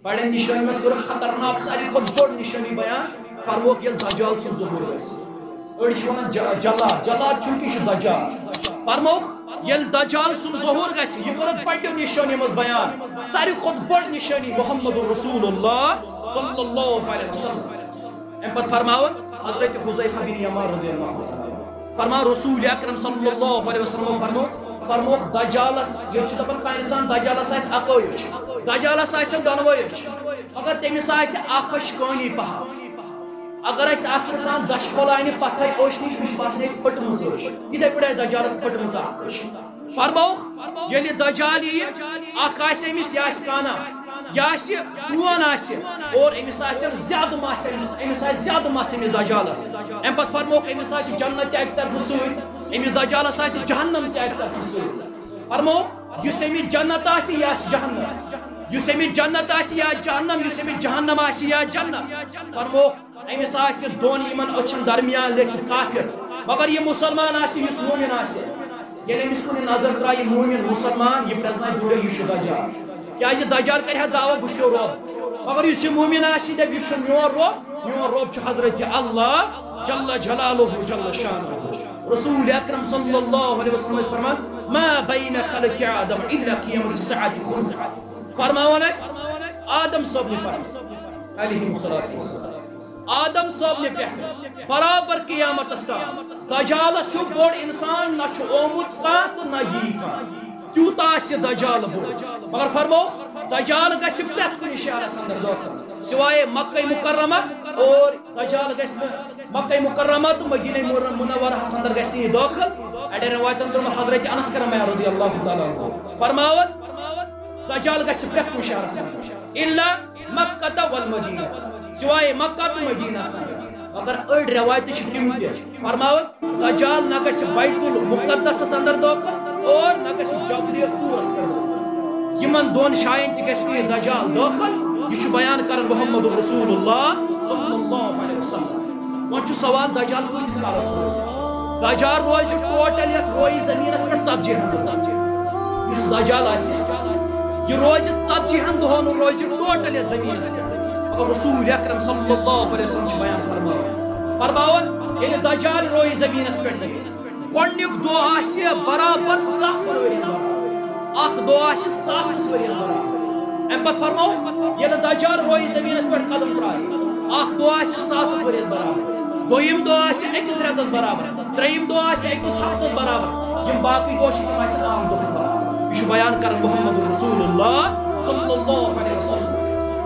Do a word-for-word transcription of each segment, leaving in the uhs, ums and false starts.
بڑٮ۪ن نشٲنی منٛز کٔرٕکھ خطرناک، ساروی کھۄتہٕ بٔڑ نشٲنی بیان۔ فرمووُکھ، ییٚلہِ دجال سُنٛد ظہوٗر گژھِ۔ أڑۍ چھِ وَنان جا-، جلاد، جلاد چھُنہٕ کینٛہہ، یہِ چھُ دجال۔ فرمووُکھ، ییٚلہِ دجال سُنٛد ظہوٗر گژھِ، یہِ کٔرٕکھ بڑٮ۪و نشٲنی منٛز بیان۔ ساروی کھۄتہٕ بٔڑ نشٲنی محمد رسول اللہ صلی اللہ علیہ وسلم۔ اَمہِ پتہٕ فرماوان حضرت حذیفہ بن یمان رضی اللہ عنہ، فرمان رسول اکرم صلی اللہ علیہ وسلم فرمو، فرمووُکھ، دجالس، ییٚتہِ چھُ دَپان کانٛہہ اِنسان دجالس آسہِ اَکٲے أچھ، دجالس آسن دۄنوَے أچھ، مگر تٔمِس آسہِ اَکھ أچھ کٲنی پہم۔ اگر اَسہِ اَکھ اِنسان دَچھِ پھوٚل اَنہِ پَتھَے أچھ نِش، مےٚ چھِ باسان ییٚتہِ پھٔٹمٕژ أچھ، یِتھَے پٲٹھۍ آسہِ دجالس پھٔٹمٕژ اَکھ أچھ۔ فرمووُکھ، ییٚلہِ دجال یِیہِ، اَکھ آسہِ أمِس، یہِ آسہِ کانا، یہِ آسہِ پرٛون آسہِ، اور أمِس آسن زیادٕ مَس، أمِس، أمِس آسہِ زیادٕ مَس أمِس دجالس۔ اَمہِ پتہٕ فرمووُکھ، أمِس آسہِ جنت تہِ اَکہِ طرفہٕ سۭتۍ، أمِس دجالس آسہِ جہنم تہِ اَکہِ طرفہٕ سۭتۍ۔ فرمووُکھ، یُس أمِس جنت آسہِ، یہِ آسہِ جہنم، یُس أمِس جنت آسہِ یا جہنم، یُس أمِس جہنم آسہِ یا جنت۔ فرمووُکھ، أمِس آسہِ دۄن یِمن أچھن درمیان لیکھِتھ کافر، مگر یہِ مُسلمان آسہِ، یُس مومِن آسہِ۔ ییٚلہِ أمِس کُن نظر ترٛایہِ مومِن مُسلمان، یہِ پرٛزنایہِ دوٗرے، یہِ چھُ دجال۔ کیٛازِ دجال کرِ ہا دعویٰ، بہٕ چھُسو رۄب، مگر یُس یہِ مومِن آسہِ، یہِ دَپہِ، یہِ چھُ میون رۄب، میون رۄب چھُ حضرت اللہ جل جلالہ جل شانہ۔ رسول اکرم صلی اللہ علیہ وسلم ٲسۍ فرمان، ما بین خلق آدم الا قیامت الساعۃ خلق۔ فرماوان ٲسۍ، آدم صٲبنہِ پٮ۪ٹھ، علیہ الصلوۃ والسلام، آدم صٲبنہِ پٮ۪ٹھ برابر قیامتس تام دجالس ہیوٗ بوٚڑ انسان نہ چھُ آمُت کانٛہہ تہٕ نہ یی کانٛہہ۔ تیوٗتاہ آسہِ دجال بوٚڑ۔ مگر فرمووُکھ، دجال گژھِ پرٛٮ۪تھ کُنہِ شہرس اندر دٲخل، سوائے مکہ مکرمہ، اور دجال گژھِ نہٕ مکہ مکرمہ تہٕ مدینہ مر-، منورہس اندر گژھِ نہٕ یہِ دٲخل۔ اڑٮ۪ن روایتن ترٛوومُت حضرت انس کرم رضی اللہ تعالیٰ عنہ فرماوان، دجال گژھِ پرٛٮ۪تھ کُنہِ شہرس اندر، الا مکہ والمدینہ، سوائے مکہ تہٕ مدینہ اندر۔ مگر أڑۍ روایتہٕ چھِ تِم تہِ فرماوان، دجال نہ گژھِ بیت المقدسس اندر دٲخل اور نہ گژھِ جبل طورس پٮ۪ٹھ دٲخل۔ یِمن دۄن جاین تہِ گژھِ نہٕ یہِ دجال دٲخل۔ یہِ چھُ بیان کران محمد رسول اللہ صلی اللہ علیہ وسلم۔ وۄنۍ چھُ سوال، دجال کۭتِس کالس روزِ؟ دجال روزِ ٹوٹل یتھ رویہِ زمینس پٮ۪ٹھ ژتجی ہن دۄہن۔ یُس دجال آسہِ، یہِ روزِ ژتجی ہن دۄہن، روزِ ٹوٹل یتھ زمینس پٮ۪ٹھ۔ مگر رسول اکرم صلی اللہ علیہ وسلم چھُ بیان فرماوان، فرماوان، ییٚلہِ دجال رویہِ زمینس پٮ۪ٹھ، گۄڈٕنیُک دۄہ آسہِ برابر ساسَس ؤرِیَس برابر۔ اکھ دۄہ آسہِ ساسَس ؤرِیَس برابر۔ اَمہِ پتہٕ فرمووُکھ، ییٚلہِ دجال رویہِ زٔمیٖنَس پٮ۪ٹھ قدم ترٛایہِ، اکھ دۄہ آسہِ ساسَس ؤرِیَس برابر۔ دوٚیِم دۄہ آسہِ أکِس رٮ۪تَس برابر۔ ترٛیٚیِم دۄہ آسہِ أکِس ہفتَس برابر۔ یِم باقٕے دۄہ چھِ، تِم آسن عام دۄہَس برابر۔ یہِ چھُ بیان کران محمد رسول اللہ صلی اللہ علیہ وسلم۔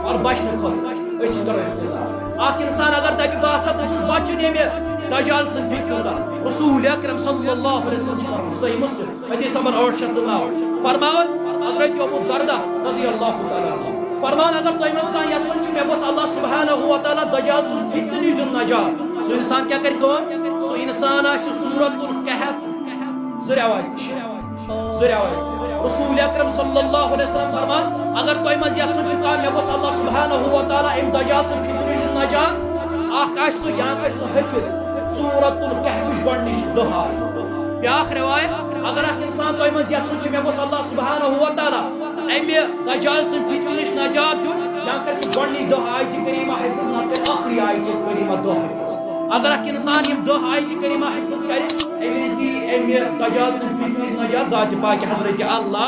اور بچنہٕ خٲطرٕ أسۍ چھِ کران احتیاط۔ اکھ انسان اگر دپہِ، بہٕ ہسا گوٚژھُس بچُن ییٚمہِ دجال سٕنٛدِ فتنہٕ نِش، رسول اکرم صلی اللہ علیہ وسلم چھُ فرماوان، صحیح مسلم، حدیث نمبر ٲٹھ شیٚتھ تہٕ نَو، فرماوان حضرت ابو دردہ رضی اللہ تعالیٰ عنہ، فرماوان، اگر تۄہہِ منٛز کانٛہہ یژھان چھُ مےٚ گوٚژھ اللہ سبحانہ و تعالیٰ دجال سٕنٛدِ فتنہٕ نِش دیُن نجات، سُہ انسان کیٛاہ کرِ کٲم؟ سُہ انسان آسہِ سورۃ الکہف زٕ رٮ۪وایتہٕ چھِ۔ زٕ رٮ۪وایت۔ رسول اکرم صلی اللہ علیہ وسلم فرمان، اگر تۄہہِ منٛز یژھُن چھُ کانٛہہ، مےٚ گوٚژھ اللہ سبحانہ و تعالیٰ اَمہِ دجال سٕنٛدِ فتنہٕ نِش نجات، اکھ آسہِ سُہ، یا کرِ سُہ حٲفظ سورۃ الکہفٕچ گۄڈٕنِچ دَہ آیت۔ بیٛاکھ رٮ۪وایت، اگر اکھ انسان تۄہہِ منٛز یژھُن چھُ، مےٚ گوٚژھ اللہ سبحانہ و تعالیٰ اَمہِ دجال سٕنٛدِ فتنہٕ نِش نجات دیُن، یا کرِ سُہ گۄڈٕنِچ دَہ آیتہِ کریٖمہ حٲفظ، نتہٕ کرِ ٲخری آیتہِ کریٖمہ دَہ حٲفظ۔ اگر اکھ انسان یِم دَہ آیتہِ کریٖمہ حٲفظ کرِ، أمِس دی اَمہِ دجال سٕنٛدِ فتنہٕ نِش نجات ذاتِ پاکہِ حضرت اللہ۔